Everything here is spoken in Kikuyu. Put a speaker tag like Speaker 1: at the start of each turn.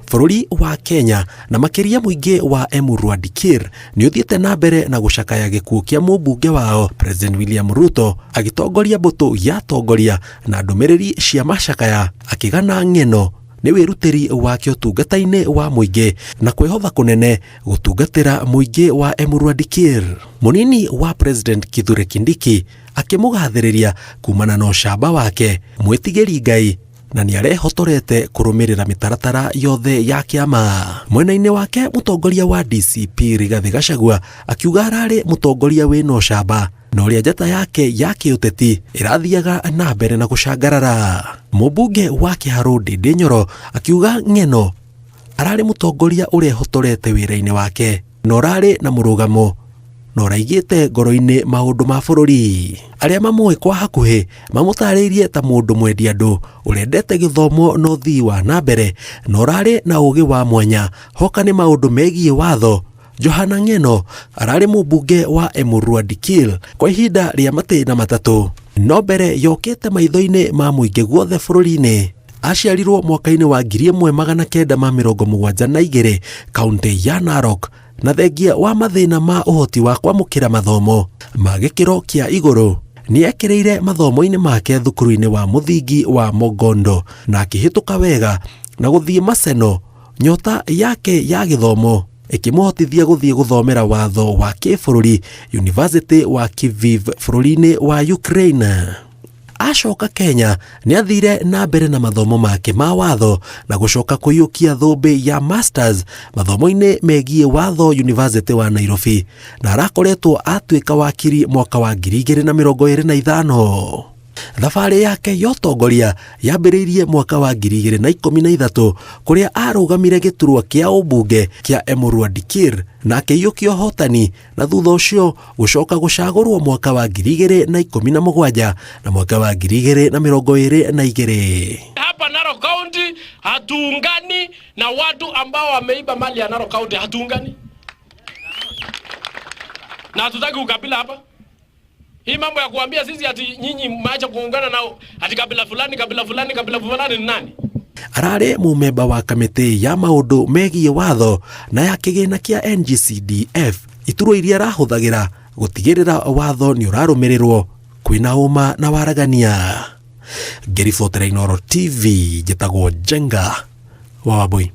Speaker 1: Bũrũri wa Kenya na makĩria mũingĩ wa Emurua Dikirr nĩ ũthiĩte na mbere na gũcakaya gĩkuũ kĩa mũmbunge wao President William Ruto agĩtongoria mbũtũ ya atongoria na ndũmĩrĩri cia macakaya akĩgana ng'eno nĩ wĩrutĩri wake ũtungata-inĩ wa mũingĩ na kwĩhotha kũnene gũtungatĩra mũingĩ wa Emurua Dikirr. Mũnini wa President Kithure Kindiki akĩmũgathĩrĩria kumana na ũcamba wake mwĩtigĩri Ngai na nĩ arehotorete kũrũmĩrĩra mĩtaratara yothe ya kĩama. Mwena-inĩ wake mũtongoria wa DCP Rigathĩ Gachagua akiuga ararĩ mũtongoria wĩna ũcamba na ũrĩa njata yake ya kĩũteti ĩrathiaga na mbere na gũcangarara. Mũmbunge wa Kĩharũ Ndĩndĩ Nyoro akiuga Ng'eno ararĩ mũtongoria ũrehotorete wĩra-inĩ wake na ũrarĩ na mũrũgamo na ũraigĩte ngoro-inĩ maũndũ ma bũrũri. Arĩa mamũĩ kwa hakuhĩ mamũtarĩirie ta mũndũ mwendi andũ ũrendete gĩthomo na ũthii wa na mbere na ũrarĩ na ũgĩ wa mwanya hoka nĩ maũndũ megiĩ watho. Johana Ng'eno ararĩ mũmbunge wa Emurua Dikirr kwa ihinda rĩa matĩna matatũ no mbere yokĩte maitho-inĩ ma mũingĩ guothe bũrũri-inĩ. Aciarirwo mwaka-inĩ wa 1972 kaunti ya Narok na thengia wa mathĩna ma ũhoti wa kwamũkĩra mathomo ma gĩkĩro kĩa igũrũ nĩ ekĩrĩire mathomo-inĩ make thukuru-inĩ wa mũthingi wa Mogondo na akĩhĩtũka wega na gũthiĩ Maseno. Nyota yake ya gĩthomo ĩkĩmũhotithia gũthiĩ gũthomera watho wa kĩbũrũri University wa Kyiv bũrũri-inĩ wa Ukraine. Acoka Kenya nĩ athire na mbere na mathomo make ma watho na gũcoka kũiyũkia thũmbĩ ya Masters mathomo-inĩ megiĩ watho University wa Nairobi na arakoretwo atuĩka wakiri mwaka wa 2025. Thabarĩ yake ya ũtongoria yambĩrĩirie mwaka wa 2013 kũrĩa arũgamire gĩturwa kĩa ũmbunge kĩa Emurua Dikirr na akĩiyũkia ũhotani na thutha ũcio gũcoka gũcagũrwo mwaka wa 2017 na mwaka wa 2022.
Speaker 2: Hapa Narok County hatuungani na watu ambao wameiba mali ya Narok County, hatuungani na hatutaki ukabila hapa. Hii mambo ya kuambia sisi ati nyinyi mmeacha kuungana nao ati kabila fulani kabila fulani kabila fulani ni nani?
Speaker 1: Ararĩ mũmemba wa kamĩtĩ ya maũndũ megiĩ watho na ya kĩgĩna kĩa NGCDF iturwa iria arahũthagĩra gũtigĩrĩra watho nĩ ũrarũmĩrĩrwo kwĩna ũma na waragania. Ngĩribotera Inooro TV njĩtagwo Njenga wa Wambui.